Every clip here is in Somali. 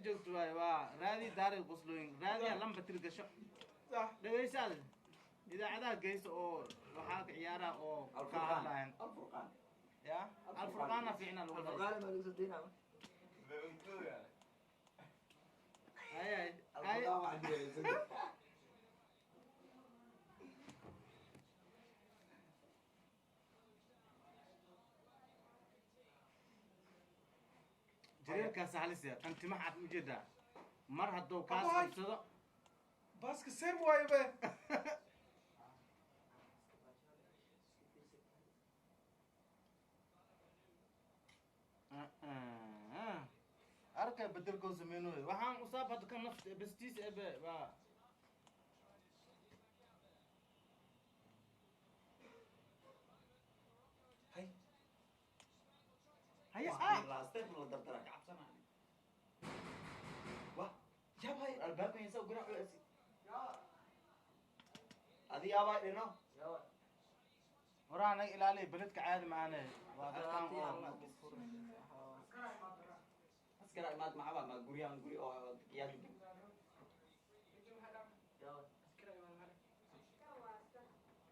Joogto waaye, waa raadi daaray qoslooyin raadiya lamba tir gasho. Sax. Dhegeysaad idaacadaha geysta oo waxaa ka ciyaaraha oo ka hadlayan. Alfurqaan. Ya Alfurqaana fiicna lagu dhahay. Alfurqaan ma lagu soo deynaa? Hay hay hay. Alfurqaan waxaa jira. Jareerkaas halisa kan timaha cad ujeedaa mar hadduu kaas Abaay. qabsado. Baaska same waaye be. Arkay bedelkoo sameynoy waxaan usaab hadda kan nafta bestiis ebe waa. Hay. Haya ah. Last step la dardara ka cabsanaa. Wah. Yaabay. Albaabka insa u garaac asi. Adi yaabaa dhino. Waraa naga ilaaliya beledka caadi maane waa dadkaan oo Askara imaad maxaa ma guryahan guri oo yaa degan.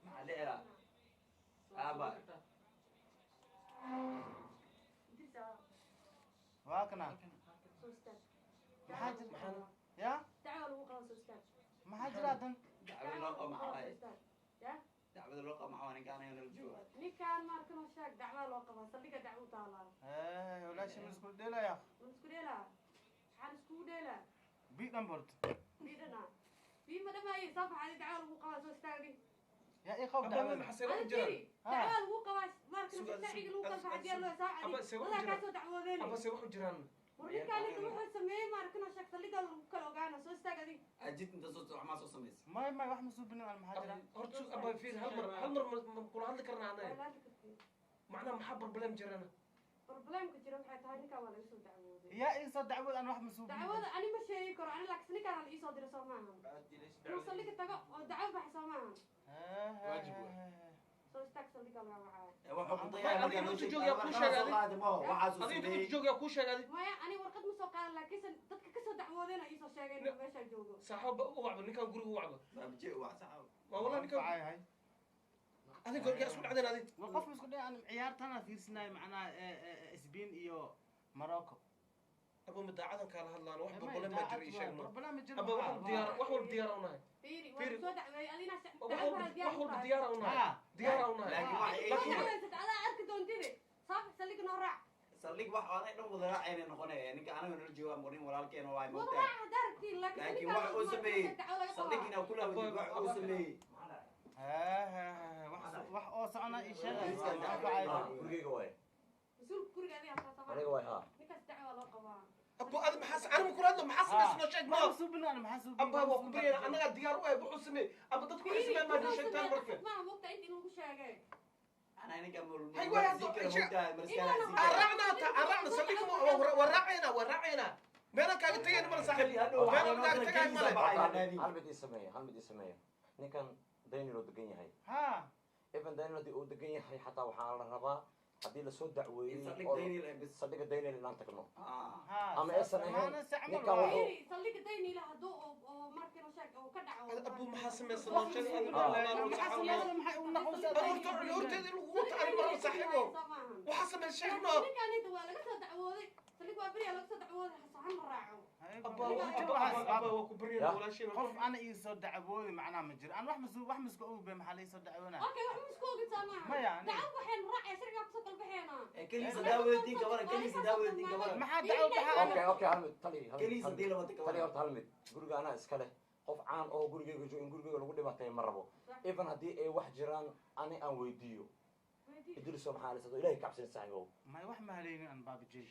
Maxaa dhici lahaa? Aaba. Waa kana maxaa jira ya? Dacwa lagu qaba, soo istaag. Maxaa jira haddan? Dacwada loo qabo maxaa waaye? Soo istaag. Ya. Dacwada loo qabo maxaa waaye? Ninka anaga nala jooga. Ninkaan maarkan oo sheeg dacwaa loo qabaa, saldhigga dacwo u taalaa. Walaasha ma isku dheelaya? Ma isku dheelaa? Maxaa la iskugu dheelaa? Bi dhan borto. Biidhana bii ma dhamaayey soo baxay, dacwa lagu qabaa, soo istaagdi. Yaa ii qab Abba dacwada. maxaa see wax Ada jiraan? tiri dacwaa lagu qabaa maarkan sharciga lagu kala baxay diyaar loo Abba, saacadi see wax wadaa jiraan. kaa soo dacwoodeen. Abba, see wax u jiraan? War ninkaan inta wuxuu sameeyey maarkan oo sheeg saldhigga lagu kala ogaana, soo istaag adig. Ajid inta soo wax maa soo samaysa. May wax ma suubinin an, maxaa jira? Horta abba, fiir, hal mar, hal mar ma kula hadli karnaa Waa anaga? laadi kartiin. Macnaha maxaa problem jirana? Problemka jira waxay tahay ninkaan waa laga soo dacwooday. Yaa ii soo dacwad? An wax ma suubinin. Dacwada ani ma sheegi karo ani, laakiin ninkaan la iisoo diray soo maahan inuu saldhigga tago oo dacwo baxa soo maahan. Waajib waay. Soo istaag, saldhigga laga wacaayo. Wuxuu ku May, dayaa adiga inta jooga yaa kuu sheegay adiga? Waxaasuu Adiga inta sameeyey. jooga yaa kuu sheegay adi? Maya, ani warqad ma soo qaadan, laakiinse dadka kasoo dacwoodayna iisoo sheegeen inuu meeshaa joogo. Saaxiib u wacba ninkaan, guriga u wacba. Baabje wax saxaab. Waa wallahi ninkaan. Hay. Adiga gorgaa isku dhacdeen adi? Waa qof isku dhacay ciyaartana fiirsanay macnaha Spain iyo Morocco. Abba, ma daacadan kaala hadlaan? Wax problem ma jiro, ii sheeg no. Problem ma jiro. Abba, wax walba diyaar, wax walba diyaar u nahay. Fiiri, waa Fiiri. soo dacweeyey adina. Wax walba, wax walba diyaar u nahay. Diyaar u nahay. Laakiin waxa ay Laakiin- dacweysad adaa arki doontide, saafi saldhigga noo raac. Saldhig wax aanay dhan wada raacayna noqonaya ninka anaga nala jooga murin walaalkeena waay wada moogtahay. raac haddaa aragtiin, laakiin Laakiin ninkaan wax uu sameeyey dacwo laga qabaa. saldhig inaa kula wadid wax uu sameeyey. Wax oo socona ii sheegay. Gurigeyga waay. Mas-uulka guriga adiga halkaa soo Aniga waay, haa. Ninkaas dacwa loo qabaa. Abba, adi maxaa anigu kula hadlo? Maxaa samaysa noo sheeg Ma no. suubinin an, maxaa suubinin? Abba, waa ku baryana, annagaa diyaar u ah wuxuu sameeyey. Abba, dadku waxay sameeyeen maa noo sheegtaan marka? Maaha mogta inta in lagu sheegay. Anaa ninka Hay, waay, hadda- moogtahay marskaana. Aan raacna hata, aan raacna saldhig, waa raacaynaa, waa raacaynaa, meelaan kaaga tagayna male saaxiib, meelaan kaaga tagay male. Hal mid ii sameeya, hal mid ii sameeya. Ninkan Daniel oo degan yahay, even Daniel haddii uu degan yahay xataa waxaa la rabaa haddii lasoo dacweeyey In saldhig oo Daniel ay bis. Saldhigga Daniel inaan tagno Ha. ama aysan ahayn ninkan wuxuu Fiiri, saldhigga dayniila hadduu oo markii sheeg oo ka dhaco. Abbu, maxaa samaysa noo sheeg. Maxaa sameeyay? Maxay u naqowsaa? Horta horteeda in lagu taari maro saaxiibo, waxaa samaysa sheeg no. Ninkaan inta waa laga soo dacwooday, saldhig waa beriyaa laga soo dacwooday, hasocan ma raaco. Abba, abba, abba, waa ku baryana walaashay. Qof ana ii soo dacwooday macnaha ma jiro. An wax masu wax maska og be, maxaa la ii soo dacwoonaa? Okay, wax ma isku ogin soo maaha? Maya, ani- Dacwo waxaynu raacaya sharcigaa kusoo kalbaxeena. Keliisa daawadeedii gabara, keliisa daawadeedii gabara. Maxaa dacwo baxaa? Okay, hal mid tali, hal mid, Keliisa hal mid. dii labada Tali. gabara. Horta hal mid, guriga anaa iska leh. Qof caan oo gurigeyga joogo in gurigeyga lagu dhibaateeyo ma rabo. Even haddii ay wax jiraan ani aan weydiiyo Idriso, maxaa alisado Ilahay ka cabsan saaxiibow. May wax ma haleynin an baabajey,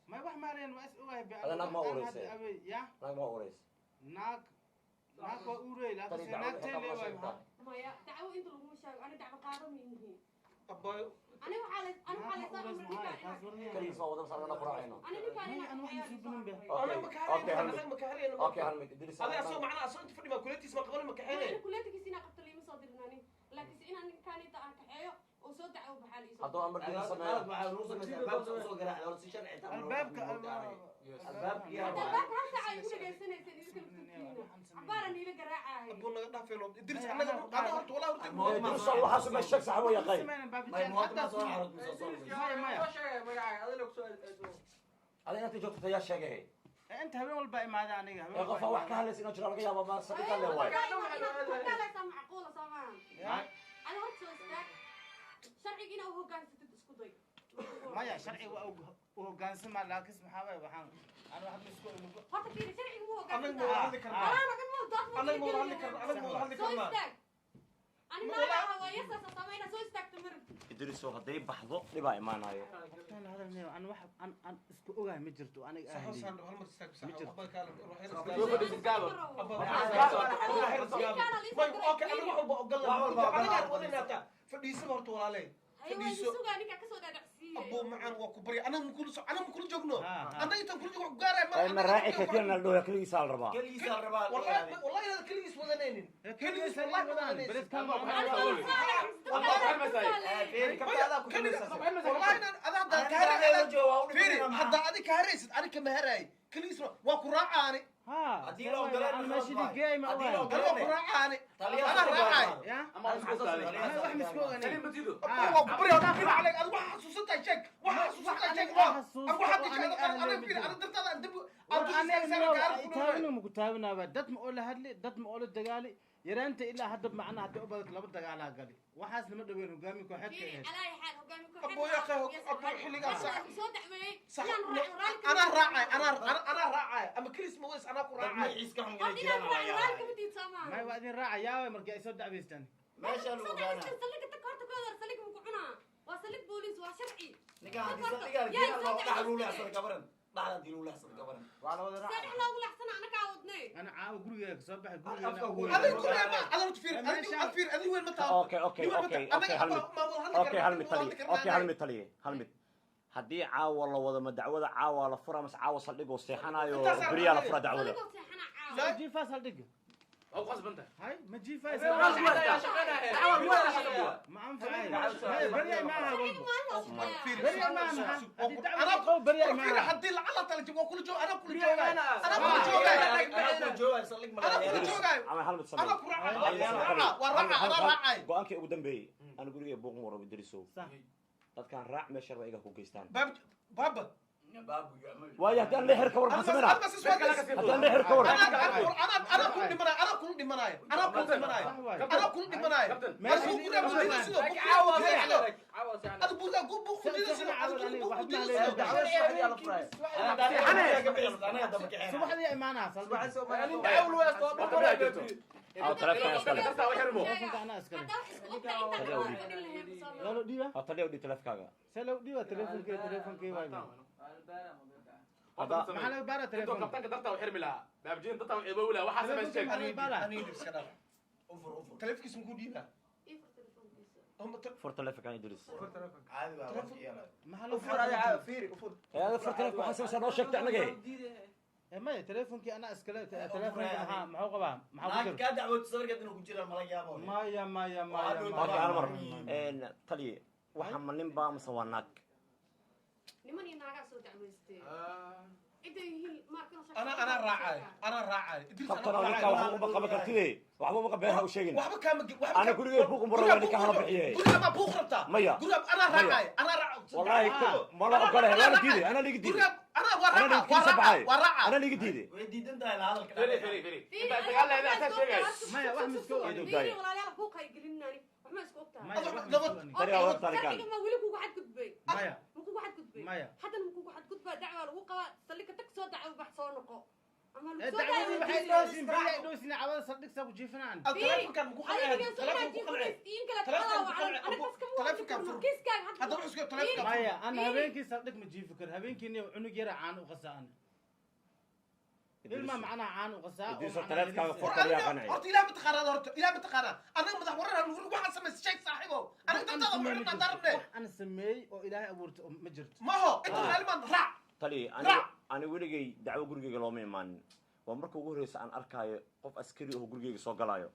may wax ma haleynin, waa is ogahay be. Ada naag ma An ureysay? hadda awey ya. Naag ma ureys? Naag waa urey. Tali, Laakiin dacwada naagtay xitaa le ma waay sheegtaa? maxaa? Maya, dacwo inta laguma sheego, ani dacwo qaado ma yihiin. Abba. Ani waxaa la ani waxaa la soo amray ninkaan inaan Keligiis waa wada masaan ana quraacayno. Ani ninkaan Maya, inaan an wax ma suubinin be. Ana ma Okay, hal kaxeynayno, mid. anaga ma kaxeynayno. Okay, hal mid Idris. Adiga asoo macnaha asoo inta fadhi ma kuletiis ma qaban ma kaxeynay. Ani kuleetigiis inaa qabto liima soo dirin ani, laakiinse inaan ninkaan inta aan kaxeeyo oo soo dacwo baxaa la iisoo Hadduu amar diina sameeyo Qalad waxaa lagu samaysaa albaabka usoo garaacda horta si sharci taa. Albaabka. Albaabka yaa Hadda albaabka hal Dhaafayno Idris, annaga annaga horta walaa horta. Idriso, waxaas ma sheeg, sax way yaqay. May mooto ma soo xarad mise soo Maya, maya. Adiga inta joogto tayaa sheegay. Inta habeen walba imaada aniga habeen Ee, walba qofa wax ka hadlaysa inuu jiro laga yaabo, ma saldhigga le waay. Macquula soo maaha? Adi horta soo istaag, sharciga inaa u hogaansatid isku day. Maya, sharciga waa u hogaansama, laakiin maxaa waay, waxaan ana wax isku Horta fiiri, sharciga wuu Annaga ma hoggaansantaa. wada hadli karnaa? Alaana dhan ma dood ma Annaga ma wada hadli karnaa? Annaga ma wada hadli Soo karnaa? istaag. Ani naaga aha waa yasaasa samayna, soo istaagta marib. Idriso, hadday baxdo dhibaa imaanayo. Qoftaan la hadalnayo, an wax an isku ogahay ma jirto aniga Saxo ahli. saan hal mar istaag, saxo. Ma jirto. Abba kaale, waxay Ninkaana la May, isoo diray. okay, aniga wax walba ogol. Wax walba ogol. Anagaan wadayna hataa. Fadhiisaba horta, walaaley. Hay, waa Fadhiiso. sugaa ninka kasoo dhaadhacsiiyey. Abuu macaan, waa ku barya. Anaga makula so, anaga makula joogno. Ha, ha. Annaga intaan kula joogno gaaraya Ee, ma raaci kartiin la dhaho, keligiisa la rabaa. Keligiisa la rabaa. Wallahi, wallahi inaad keligiis wadanaynin. Keligiis wallahi ma wadanaynin. Fiiri, kabta ku Wallahi inaan adaa haddaa Aniga ka haray- aniga la joogo, waa u Fiiri, dhimanaa. haddaa adi ka haraysid, ani kama haraay. Keligiis waa ku raacaani. Ha. Haddii la ogolaan, An meeshii geey ma haddii la ogahay. Ani waa ku raacaani. Taliyaha Anaa saldhigga raacay. waa Ya. Ama isku saaray. Ana wax misku ogaanay. Salim Batido. Abuu, waa ku barya, horta fiiri calayk. Adigu waxaa xasuusantahay sheeg. Waxaa xasuusantahay sheeg. Wax xasuusto Adigu waxaad oo dishay, aniga aniga ahli ma fiiri, jiro. aniga dartaada aan dib- aan War dusha aniga saaran gaari ku dhawaayo. taabina maku taabinaaba, dad ma oo la hadli, dad ma oo la dagaali, yaraanta ilaa hadda macnaha haddii u badato laba dagaalaa gali, waxaasna ma dhaweyn hogaami kooxeedka Fiiri, ahayd. calaa ayi xaal, hogaami kooxeed Abuu, yaa akhi, abuu, xilligaa sax. Soo dacweeyey. Sax, Inaan raaco, raalli anaa raacay, anaa raacay, ama kelis ma wadays, anaa ku Dad raacay. magaciis ka xun Horta inay inaan jiraan waa raaco, raalli yaabaa. kama diid soo maaha? May, waa idin raaca yaaway markii ay soo dacwaystaan. Meesha lagu Soo ogaanaa. dacweysteen, saldhigga tag horta kooda hore, saldhigga muku cunaa. Waa saldhig booliis, waa sharci. Ninkaan haddii saldhigga la geeyo, waa dhaxal lagu leexsado gabaran. Dhaxal haddii lagu leexsado gabaran. Waa la wada Saa raaca. dhex loogu leexsana, anagaa wadnay. Ana caawa gurigeyga kasoo baxay. Afka Gurigeyna ugu Adiga guriga ma adiga horta fiiri, adiga fiiri, adiga weyn ma taha. Okay, hal mid. Okay, hal mid taliye. Okay, hal mid taliye, hal mid. Haddii caawa la wado, ma dacwada caawa la fura mase caawa saldhigoo seexanayo Intaasaa beriyaa la fura dacwada? Saldhigoo seexanaa caawa. Ma jiifaa saldhigga? Waa ku khasban tahay. Hay, ma jiifaa. Ma anfacay. Maya, berya maaha Sharciga walba. maalin loo shaqeeyaa. Berya maaha, maxaa haddii dacwada qabo, berya Fiiri, maaha. haddii lacala tala jib, waa kula joog, anaa kula Berya joogay, maaha. anaa kula joogay, Anaa kula joogay, saldhig ma anaa laga kula yaabo. joogay, Ama hal mid samee. anaa ku raacay, Hal mid samee. waa raaca, anaa raacay. Go-aankii ugu dambeeyey, ana gurigay buuqan warabo, Idrisow. Sax. Dadkaan raac, meesha raba iga ku geystaan. Baab baaba. Baabu, ama- Waayo, haddii aan leexir ka war, maxaan sameynaa? Adiga sis waa Haddii aan leexir ka war. Anaa kula dhimanaya, anaa kula dhimanaya, anaa kula dhimanaya, Sax waay. anaa kula dhimanaya. Meesha Adigu guriga ku diida sido, adigu guriga ku buuq ku diida sido, adigu guriga buuq ku diida sido. Dacwada subaxdii la furaya. Anaga ka bixis, anaga daba kicina. Subaxdii imaanaa saldhigga. Aw, taleefanka iskale. Telefonka anaa iskale. Haddaa wax isku ogtahay, intaan Taliya dhan u dhiib. fadhin lahayn soo maaha? Lolo dhiiba. Ha, taliya u dhiib teleefkaaga. See loo dhiiba telefonkey? Telefonkey waay. Hadda Maxaa laga baaraa Intuu telefonka? kabtanka dartaa u xirmi lahaa, baabjiin dartaa u cibowi lahaa, waxaa samaysa sheeg. Telefonka baara. Aniga dhiib iska dhaf. Ufur, ufur. Taleefkiisa muku dhiibaa? Ii fur telefoonkiisa. Fur telefonkan, Idris. Caadi baa, waa yeelay. Maxaa loo Ufur, adiga fiiri, ufur. Ee, ada fur telefonka, waxaa samaysaa noo sheegtay annaga. Eh, maya, telefonkii anaa iskale. Telefonka maxaa muxuu qabaa? Maxaa ku Naag jira? kaa dacwooto sawirkeed inuu ku jiraan ma laga yaabo. Maya, maya, maya. Okay, hal mar. Maya. Een, taliye, waxa ma nin baa mase waa naag? Niman iyo naagaa soo dacweystee. Ciday yihiin maarkana. Anaa anaa raacay, anaa raacay. Idris, anaa Kabtana ku ninkaa raacay. waxba uma qaban kartide, waxba uma qaban, ha u sheegin. Waxba kaama waxba. Ana gurigay buuq maro, waa ninka hala bixiye. Guriga ma buuq rabtaa? Maya. Guriga anaa Maya. raacay, anaa raacay. Wallahi ma la ogolahay, waana diiday, anaa liiga diiday. Guriga anaa waa Anaa raaca, waa liiga raaca, baxay. waa raaca. Anaa liiga diiday. Way diidan tahay la hadalka. Firi, firi, firi. Intaa dagaal leedahay, asaa sheegay. Maya, wax miska Iduu ogaanay. daaya. Walaalayaal, buuqa ay gelinani, wax ma isku ogtahay? Maya, wax miska ogaanay. Taliya, waa talikaan. Sharciga ma weli kugu xadgudbay? Maya. Ma kugu xadgudbay? Maya. Haddana ma kugu xadgudbaa? Dacwaa lagu qabaa, saldhigga tag, soo dacwo bax, soo noqo ama Eh, lagu soo dacwadii waxay dacwo. dhoosin, berya ay dhoosin, cawada saldhig saa ku jiifanaan. Telefonkan muku qancay? Telefonkan ku qancay? Hadda wuxuu isku telefonkan. Maya, ana habeenkii saldhig ma jiifi karo. Habeenkii nin cunug yara caan u qasaa, ana ilma macnaha caan u qasaa oo Idriso, macnaha taleefkaaga yariis fur. ah. Taliya qancay. Horta ilaah ma taqaanaa, horta ilaah ma taqaanaa. Annaga madax warar waxaa samaysa sheeg, saaxiibow. Anaga dantaada ku xidhnaa darabne. Wax ana sameeyey oo ilaahay abuurtay oo ma jirto. Maho inta qaalimaan raac. Taliye, aniga ani weligay dacwo gurigeyga looma imaanin. Waa marka ugu horreysa aan arkaayo qof askari oo gurigeyga soo galaayo.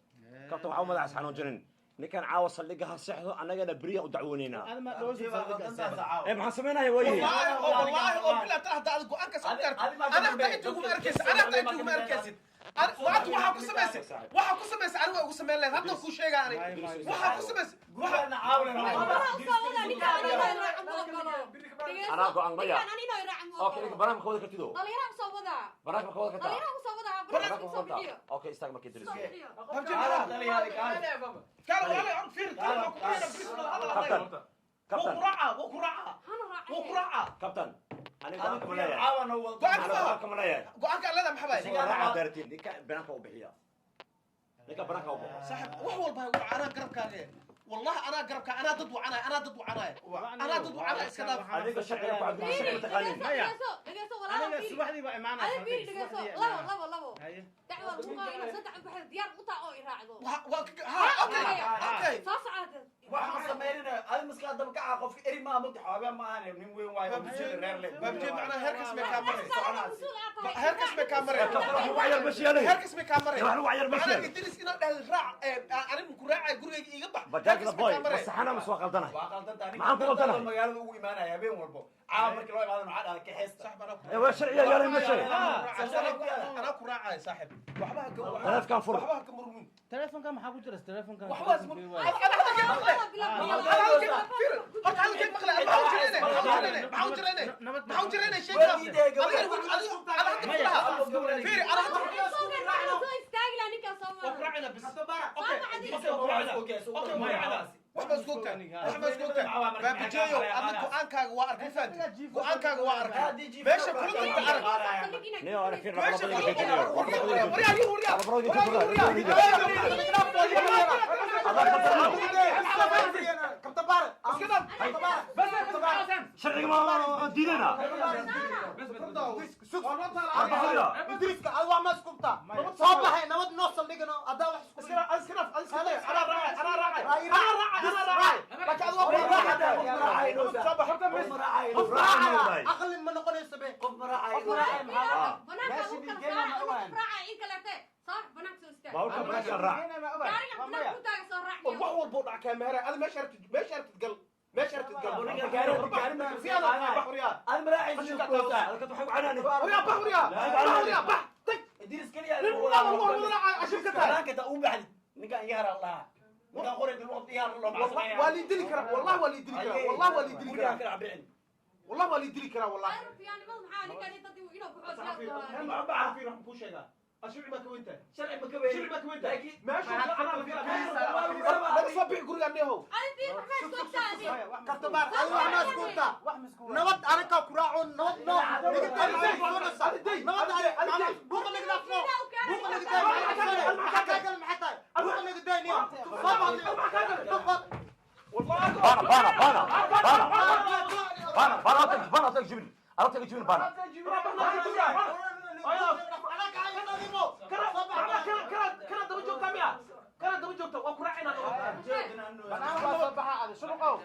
Kabta waxaa madaxas xanuunjinin, ninkan caawa saldhigga ha seexdo, annagana beriya u dacwooneynaa. Aad ma dhoosin saldhigga asaga. Ee, maxaan samaynaya waaye? Wallaahi oo wallaahi oo bilaa tan hadda aad go'aanka soo gaarto, anaa hataa inta uguma arkaysid, anaa hataa inta uguma arkaysid. Maanta waxaa ku samaysay, waxaa ku samaysay anigu waa igu samayn lahayd. Hadda kuu sheega ani waxaa ku samaysay waxa. Gurigana caawina. Waxaa u soo wadaa ninkaan anina iraaca ma ogolo. Anaa go'aan maya. Ninkaan anina iraaca ma Okay, ninka ogolo. banaanka ka wada kartido. Dhalinyaro u soo wadaa. Banaanka ma ka wada kartaa? Dhalinyaro u soo wadaa. Banaanka Banaanka ma u soo ka wada bixiyo. kartaa? Okay, istaag markii Idris. Soo bixiyo. Kaala walaal, fiir tiri, waa ku raacayna bris wada hadal Captain, hadlay. Wuu Captain, ku raacaa, wuu ku raacaa, Hana raacay. wuu ku raacaa. Captain. Aniga go'aanka ma leeyahay. Caawana wada. Go'aanka Aniga go'aanka ma leeyahay. Go'aanka aan leedahay maxaa Isagoo waaye? raaca daartiin. Ninka banaanka u bixiya. Ninka banaanka u baxo. Saaxib, wax walba ha igu raaca, anaa garabkaaga. Wallahi anaa garabka, anaa dad wacanaya, anaa dad wacanaya, anaa dad wacanaya, iska dhaaf. Adiga sharciga ku cadgudub, Fiiri, sharciga ma taqaanin. dhegeyso, dhegeyso, dhegeyso, walaalo, Aniga fiiri. subaxdii baa imaanaya. Adiga fiiri, dhegeyso. Labo, labo, labo. Haye. Dacwa lagu qabo inaad saddex u baxdo, diyaar u tahay oo i raacdo. Waa ha, okay, okay. Soo socote. Wax ma sameynina adi maskax daba kaca qofka eri maaha mugdi xawaabiya ma ahan nin weyn waayo oo bulshada reer leh. Baabjee, macnaha heerkaas may kaa maray. Adiga mas-uul aad tahay. Heerkaas may kaa maray. Captain, wax lagu cayaar ma shiyaalay. Heerkaas may kaa maray. Wax lagu cayaar ma Macnaha shiyaalay. Idris inaad dhahdo raac, anigu ku raacay gurigayga iiga bax. Bajaajla Heerkaas may boy, kaa maray. ma saxana mise waa qaldanahay? Waa qaldantaa. Maxaan ku qaldanahay? Magaalada ugu imaanaya habeen walbo caawa markii loo imaado maxaa dhahda kaxeesta. Saaxib, anaa ku Eh, waa sharciga yaalay ma shay. anaa ku raacaya saaxib. Waxba ha ka Taleefkan fur. waxba ha ka murmin. Telefonka maxaa ku jira? Telefonka. Waxba ha murmin. Ana hadalkay maqle. Ana hadalkay fiir. Horta hadalkay maqle. Maxaa u jirayne? Maxaa u jirayne? Maxaa u jirayne? Maxaa u jirayne? Sheeg. Adiga adiga ana hadda ku lahaa. Fiir, ana hadda Soo istaagi lahaa ninkaan soo waa ku maray. raacayna bis. Okay, okay, waa ku raacayna. Okay, waa ku raacayna. Wax baa isku ogtahay. Wax baa isku ogtahay. Baabajeeyo, adna go'aankaaga waa arkay, fahanti. Go'aankaaga waa arkay. Meesha kula tagta arag. Nin oo arag fiir, Meesha labada kula ka joojiyo. tagta. Waryaa, waryaa. Waryaa, Sharciga ma diidayna. Idriiska ad waa ma iskubtaa soo baxay nabad noo saldhigano haddaa wax isku aqli ma noqonayso be. Qof ma raacayo. Banaanka lagu kala saaraa, ama qof raacaya in kaleete. Soo banaanka soo istaag. Baabuurka banaanka raac. Gaariga banaanka ku taaga soo raac. Wax walbo dhac kaamera adi meesha aragtid, meesha aragtid gal, meesha aragtid gal. Gaari Si aad bax waryaa. adi ma raacaysid Halkaad waxay ku canaanay. Waryaa, bax waryaa, bax waryaa, bax tag. Idris kaliya. Nin walaa walaa walaa cashir ka tahay. Banaanka taa u baxdid ninkaan iga hara lahaa ninkaan qoray dul waqti iga hara loo macsanaya. Waa lii dili karaa, wallahi waa lii dili karaa, wallahi waa lii dili Gurigaan karaa, kala bixin. wallahi waa lii dili karaa, wallahi. Ay, rufiyaanimadu maxaa ninkaan inta dib inuu baxo diyaar u ahaa. Fiir, waxaan kuu sheegaa sharci baa ka weyn tahay. Sharci ma ka weyn. Sharci baa ka weyn tahay. Laakiin Meesha laga soo bixi gurigaan nehow. Ay, fiir, maxaa isku ogtaa adiga? Kartabaar adi wax ma iskuubtaa nabad anakaa ku raaco nabad noo nabad buuqa naga dhaafno buuqa naga daay maxaa kaa gal maxaa tahay buuqa naga daay niyo soo baxday. Bana, bana, bana, bana. Bana, bana, bana, bana, jibin. Arabta jibin bana. Kana daba joogtaa miya? Kana daba joogta waa ku raacayna. Banaanka waa soo baxa adi shuruqow.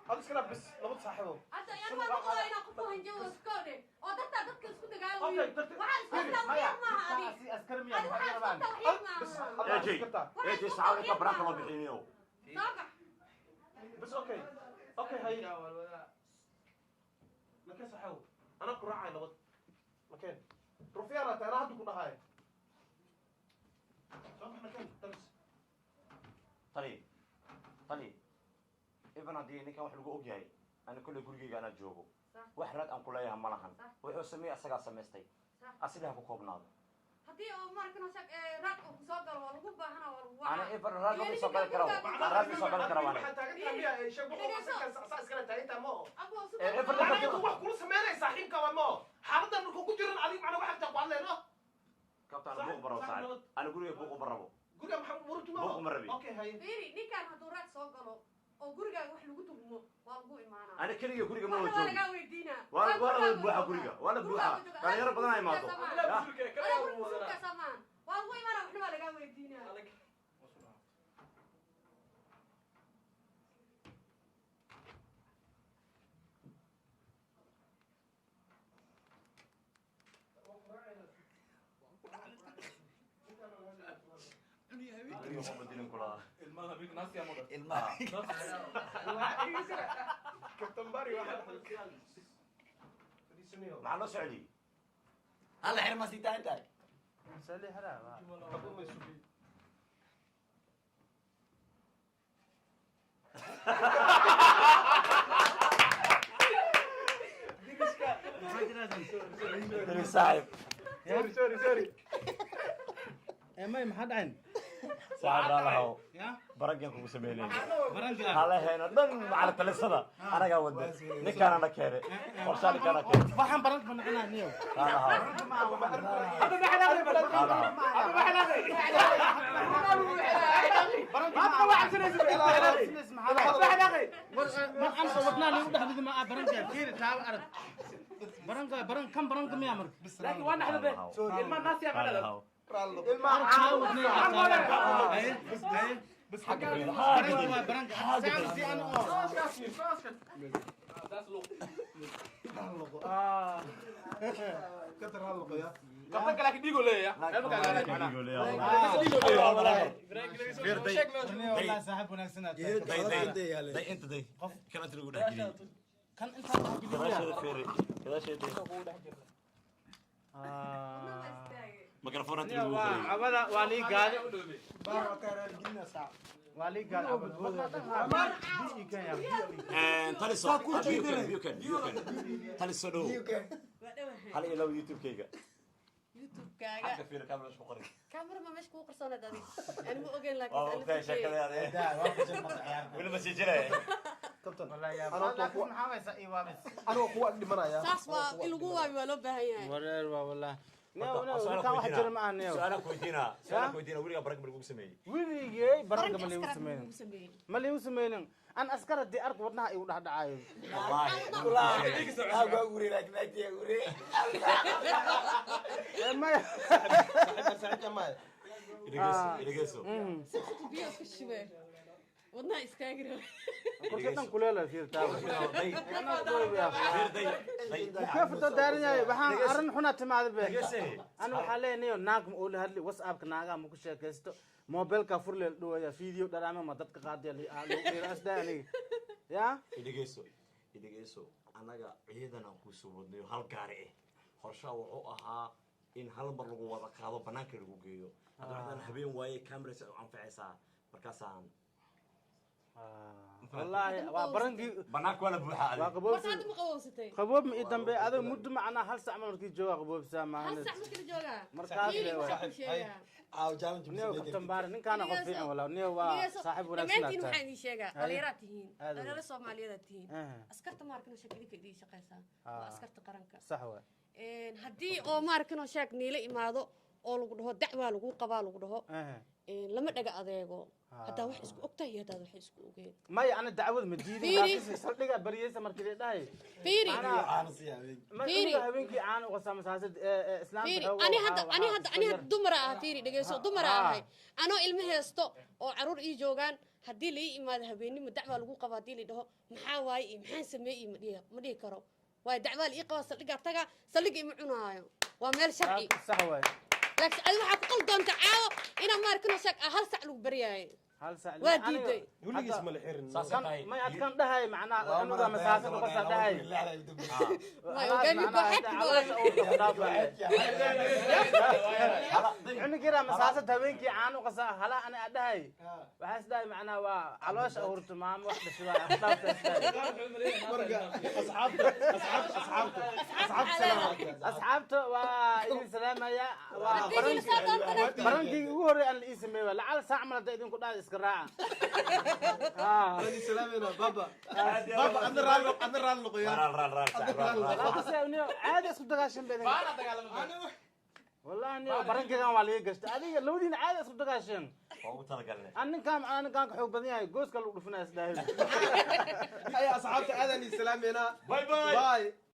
Adi iska dhaaf bis laba saaxiibo. Hadda ayaan waa maqlaa inaa qof u hanjabo iska dhe. Oo dadtaa dadka isku dagaalayo. Okay, dadka- Waxaa isku ogtaa wax yar maaha adiga. Askari miya? Adiga waxaa isku ogtaa wax yar maaha. Eh, Jay. Eh, Jay, saxaabada ninka banaanka loo bixinayo. Soo bax. Bas, okay, okay, hay makeen saaxiibo, anaa ku raacay nabad makeen rufyaan aa tahay, anaa hadda ku dhahaay soo bax makeen dalis. Tali, tali. Even haddii ninkan wax lagu og yahay, ani kolley gurigeyga anaa joogo. Wax raad aan ku leeyahay ma lahan. Wuxuu sameeyey asagaa samaystay. Asiga ha ku koobnaado. Haddii oo markan shaq raad uu soo galo waa lagu baahanaa, waa lagu Ana wacaa. even raad lama soo gali karo. Raad ma soo gali karo ani. Waxaa taagan tahay miya? Sheeg wuxuu saa iskala taagan tahay ma oo Abu waa Eh, super. even macnaa intuu wax kula sameynaya saaxiibka waa ma oo xaaladan markuu ku jiran adiga macnaa waxaa taa ku hadlayno. Kabtaan buuq baro saaxiib. Ani guriga buuq uma rabo. Guriga maxaa murtu ma Buuq uma rabi. Okay, hay. Fiiri, ninkaan hadduu raad soo galo oo gurigaaga wax lagu tuhmo waa lagu imaanaa. Ani keliga guriga ma Waxna wada waa joogi. lagaa weydiinaa. Waa waa la buuxa guriga. Waa la buuxa. Dhalinyaro badan ay imaato. Adaa guriga mas-uulkaa soomaan. Waa lagu imaanaa, waxna waa lagaa weydiinaa. Guriga ma bedelin kulaha. Ilmaha. Kabtan Bari waxaa fadhiisanayo. Maxaa loo socdiyey? Hal xir ma sitaa intaay. Sali xiraa. Diri saaxiib. Sorry, sorry, sorry. Ee, may maxaa dhaceen? Saaxiib raalahow. Ya? Baragan kugu sameynay. Baranka. Halaheena dhan macala talisada anagaa wada. Ninkaana na keenay. Qorshaa ninkaana keenay. Waxaan baranka ma noqonaa niyow. Raalahow. Raalahow. Mar an oo wadnaa liigu dhex ridi ma ah baranka. Fiiri taaba arag. Baranka baran kan baranka miyaa marka? Laakiin waa naxda be. Ilmaha naasiya ma dhalad. Raalahow. Arag taaba wadnaa taaba. Haye, haye. Baranka waa baranka. Saan si an oo. Ah. Kabtanka laakiin dhiigoo leeyahay. Meel ma kaaga halaag macnaha. Fiir day. Niyow, wallahi saaxiib wanaagsan aad tahay. Day day. Day inta day. Kan inta lagu dhex geliyey. Kan intaa dhex geliya. Gadaasheeda fiiri. Gadaasheeda. Ah. Mikrafoon inta Niyow, lagu waa qariyey. cawada waa lii gaadi. Waa lii gaadi cawada. Biyo ii keen yaa, biyo ii keen. Taliso. Biyo keen, biyo keen, biyo keen. Taliso dhow. Hal iyo labo YouTube-kayga. YouTube-kaaga. Xagga fiiri kaamera isku qorin. Kaamera ma meesha kugu qarsoonayd adiga? Ani ma ogeyn, laakiin Waa ani ogtahay fikirkeyga. sheekadaada. Weli ma sii jiraya. Wallahi yaa, laakiin maxaa waysaa ii waabis. Anigoo kuwa ag dhimanaya. Saas waa in lagu waabi, waa loo baahan yahay. Wareer waa wallahi. Niyow, Horta, niyow, su'aal ninkaan ku wax weydiinaa. jira ma aha niyow. Su'aalaan ku weydiinaa. Su'aalaan ku weydiinaa. Weligaa barag ma lagugu sameeyey? Weligay baranka Baranka ma liigu askaraad sameynin. lagu sameeyey. Ma liigu sameynin. An askar haddii ark wadnaha igu dhex dhacayo. Wallaahi. Ee, maya. Saaxiibka maya. Idhegeyso, idhegeyso. Si si biyo isku shubee. Wadnaha istaagi raba. Korka dhan kuleel ah, fiir taaba. Day, fiir day, day. Mukeef intuu daaran yahay, waxaan arrin xunaa timaada be. Dhegeyse. Ani waxaa leeyahay niyow, naag ma oola hadli, WhatsApp-ka naagaha ma ku sheekaysto, mobilka furleel dhawaya, video dharaame ma dadka qaadaya lagu dhiiro asdaa aniga. Yaa? Idhegeyso, idhegeyso. Annaga ciidan aan kuusoo wadnayo hal gaari ah. Qorshaha wuxuu ahaa in hal mar lagu wada qaado, banaanka lagu geeyo. Hadda waxaan habeen waaye cameras u anfacaysaa. Markaasaan Wallaahi waa barankii. Banaanka waa la buuxaa Waa adiga. Horta qaboobsi. hadda ma qabowsatay? Qaboob ma ii dambe adiga muddo macnaa hal sac ma markii jooga qaboobsaa Hal maahan. sac markii la joogaa. Markaas Fiiri, le waay. waxaan kuu sheegaa. Niyow kabtan baare ninkaana qof fiican walaa niyow waa saaxiib wanaagsan aad Dhammaantiin tahay. waxaan idiin sheegaa, dhalinyaraad tihiin, Aad u dhalinyaro Soomaaliyeed tihiin. Eh, Askarta ma arkin sheeg idinka idiin shaqaysaa waa askarta qaranka. Sax waay. Haddii oo ma arkin oo sheeg niila imaado oo lagu dhaho dacwaa lagu qabaa lagu dhaho, lama dhaga adeego haddaa wax isku ogtahay iyo haddaad wax isku ogeen. Maya, ana dacwad ma diidin. Fiiri. Laakiinse saldhiga bariyeysa markii la dhahay. Fiiri. Ma Fiiri. aniga habeenkii caano uga saamasaasad islaamta Fiiri, xoogaa ani hadda waxaa ani hadda ani iska hadda dumara ah, fiiri, dhegeyso, dumara ahay anoo ilmo haysto oo caruur ii joogaan. Haddii la ii imaado habeennimo dacwaa lagu qaba haddii la dhaho, maxaa waaye iyo maxaan sameeyey iyo ma dhihi karo, waayo dacwaa la ii qabaa, saldhigaa tagaa, saldhiga ima cunaayo, waa meel sharci. Sax waay. Laakiin adi waxaa ku qal doonta caawo inaa maarkino sheeg ah hal sac lagu baryaayo. Hal sac. Waa diiday. Weligiis ma la xirin. Saasay Kan tahay. may adkan dhahay macnaa cunuga masaasad uga dhahay. Way ogaami kooxeedka ba. Cunug yaraa masaasad habeenkii caano uga saa hala ani a dhahay, waxaa is dhahay macnaa waa caloosha ahurto maamo wax dhashay waa afdaafta is dhahay. Marka asxaabta salaam. Asxaabta waa idin salaamaya, waa Haddii idin soo doontana barankii ugu horreey aan la ii sameeyey waa lacal saac mal hadda idinku dhahay iska raaca. Ah. Ani salaamayna baba. Baba, adna raali, adna raali noqoya. Raal, raal, raal, saaxiib, raal, raal. Laakiinse niyo caadi isku dagaashan ba idinka. Baana dagaalamay. Wallahi niyo barankigan waa laga gashtay adiga, labadiina caadi isku dagaasheen. Waa ugu talagalnay. An ninkaan macnaa ninkaan ka xoog badan yahay gooska lagu dhufinaya isdhaahil. Ay asxaabta aadan salaamayna. Bye bye. Bye.